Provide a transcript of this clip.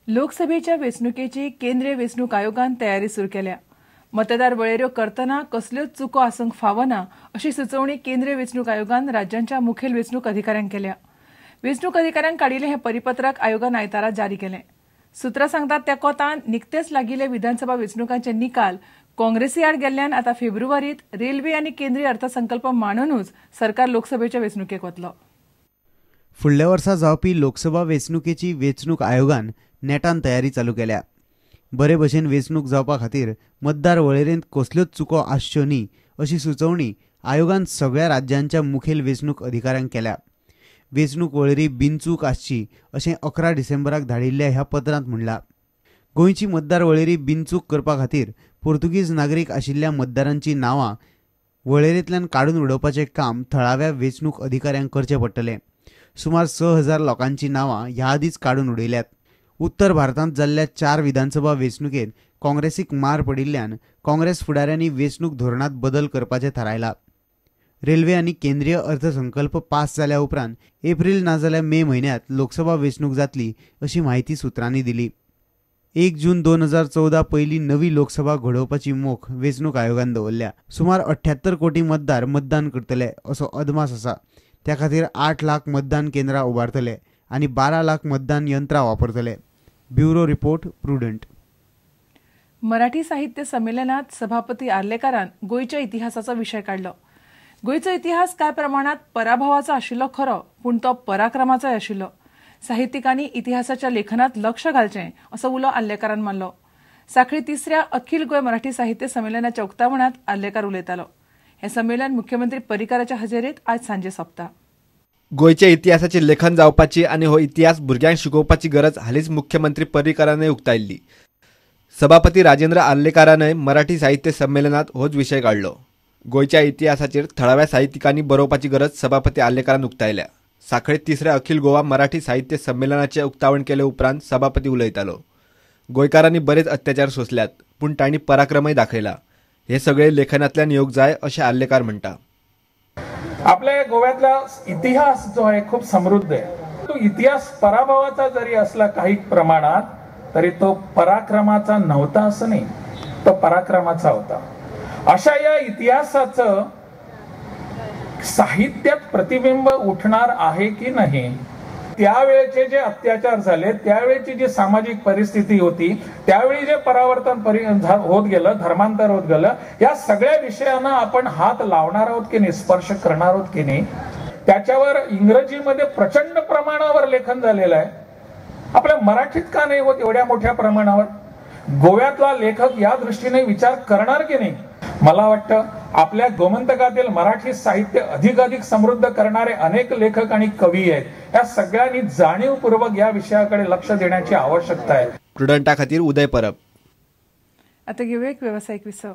लोकसभेच्या वेंचणुकेची केंद्रीय वेंचणूक आयोगान तयारी सुरू केल्या. मतदार वळेऱ्यो करतना कसल्योच चुको आसूंक फावना अशी सुचोवणी केंद्रीय वेंचणूक आयोगान राज्यांच्या मुखेल वेंचणूक अधिकाऱ्यांक केल्या. वेंचणूक अधिकाऱ्यांक काडिल्लें हें परिपत्रक आयोगान आयतारा जारी केलें. सुत्रां सांगतात त्या कोतान निकतेच लागिल्ले विधानसभा वेंचणुकांचे निकाल काँग्रेसी आड गेल्ल्यान आतां फेब्रुवारीत रेल्वे आनी केंद्रीय अर्थसंकल्प मांडूनच सरकार लोकसभेच्या वेंचणुकेक वतलो. फुडल्या वर्सा जावपी लोकसभा वेंचणुकेची वेंचणूक आयोगान नेटान तयारी चालू केल्या. बरे भशेन वेंचणूक जावपा खातीर मतदार वळेरेंत कसल्योच चुको आसच्यो न्ही अशी सुचोवणी आयोगान सगळ्या राज्यांच्या मुखेल वेंचणूक अधिकाऱ्यांक केल्या. वेंचणूक वळेरी बिनचूक आसची अशें 11 डिसेंबराक धाडिल्ल्या ह्या पत्रांत म्हणलां. गोंयची मतदार वळेरी बिनचूक करपा खातीर पोर्तुगीज नागरीक आशिल्ल्या मतदारांची नांवां वळेरेंतल्यान काडून उडोवपाचें काम थळाव्या वेंचणूक अधिकाऱ्यांक करचें पडटलें. सुमार 6000 लोकांची नांवां ह्या आदींच काडून उडयल्यात. उत्तर भारतांत जाल्ल्या 4 विधानसभा वेंचणुकेंत काँग्रेसीक मार पडिल्ल्यान काँग्रेस फुडाऱ्यांनी वेंचणूक धोरणांत बदल करपाचें थारायलां. रेल्वे आनी केंद्रीय अर्थसंकल्प पास जाल्या उपरांत एप्रील नाजाल्यार मे म्हयन्यांत लोकसभा वेंचणूक जातली अशी म्हायती सुत्रांनी दिली. 1 जून 2014 पयली नवी लोकसभा घडोवपाची मोख वेंचणूक आयोगान दवरल्या. सुमार 78 कोटी मतदार मतदान करतले असो अदमास आसा. त्या खातीर 8 लाख मतदान केंद्रां उबारतले आनी 12 लाख मतदान यंत्रां वापरतले. Bureau report, Prudent. Marathi साहित्य संमेलनात सभापती आर्लेकारान गोंयच्या इतिहासाचो विशय काडलो. गोंयचो इतिहास कांय प्रमाणात पराभवाचो आशिल्लो खरो, पूण तो पराक्रमाचोय आशिल्लो. साहित्यिकांनी इतिहासाच्या लेखनात लक्ष घालचें असो उलो आर्लेकारान मारलो. साखळी 3ऱ्या अखिल गोंय मराठी साहित्य संमेलनाच्या उक्तावणात आर्लेकार उलयतालो. हें संमेलन मुख्यमंत्री पर्रीकाराच्या हजेरेत आज सांजे सोंपता. गोंयच्या इतिहासाचें लेखन जावपाची आनी हो इतिहास भुरग्यांक शिकोवपाची गरज हालींच मुख्यमंत्री पर्रीकारानय उक्तायल्ली. सभापती राजेंद्र आर्लेकारानय मराठी साहित्य संमेलनात होच विशय काडलो. गोंयच्या इतिहासाचेर थळाव्या साहित्यिकांनी बरोवपाची गरज सभापती आर्लेकारान उक्तायल्या. साखळे 3ऱ्या अखिल गोवा मराठी साहित्य संमेलनाचें उक्तावण केले उपरांत सभापती उलयतालो. गोंयकारांनी बरेच अत्याचार सोंसल्यात, पूण तांणी पराक्रमय दाखयला. हे सगळे लेखनांतल्यान येवंक जाय अशें आर्लेकार म्हणटा. आपल्या गोव्यातला इतिहास जो आहे खूप समृद्ध आहे. तो इतिहास पराभवाचा जरी असला काही प्रमाणात तरी तो पराक्रमाचा नव्हता असं नाही, तो पराक्रमाचा होता. अशा या इतिहासाचं साहित्यात प्रतिबिंब उठणार आहे की नाही? त्यावेळेचे जे अत्याचार झाले, त्यावेळेची जी सामाजिक परिस्थिती होती, त्यावेळी जे परावर्तन होत गेलं, धर्मांतर होत गेलं, या सगळ्या विषयांना आपण हात लावणार आहोत की नाही, स्पर्श करणार आहोत की नाही? त्याच्यावर इंग्रजीमध्ये प्रचंड प्रमाणावर लेखन झालेलं आहे. आपल्या मराठीत का नाही होत एवढ्या मोठ्या प्रमाणावर? गोव्यातला लेखक या दृष्टीने विचार करणार की नाही? मला वाटतं आपल्या गोमंतकातील मराठी साहित्य अधिकाधिक समृद्ध करणारे अनेक लेखक आणि कवी आहेत. या सगळ्यांनी जाणीवपूर्वक या विषयाकडे लक्ष देण्याची आवश्यकता आहे. प्रुडंटा खातीर उदय परब. आता घेऊया एक व्यावसायिक विसव.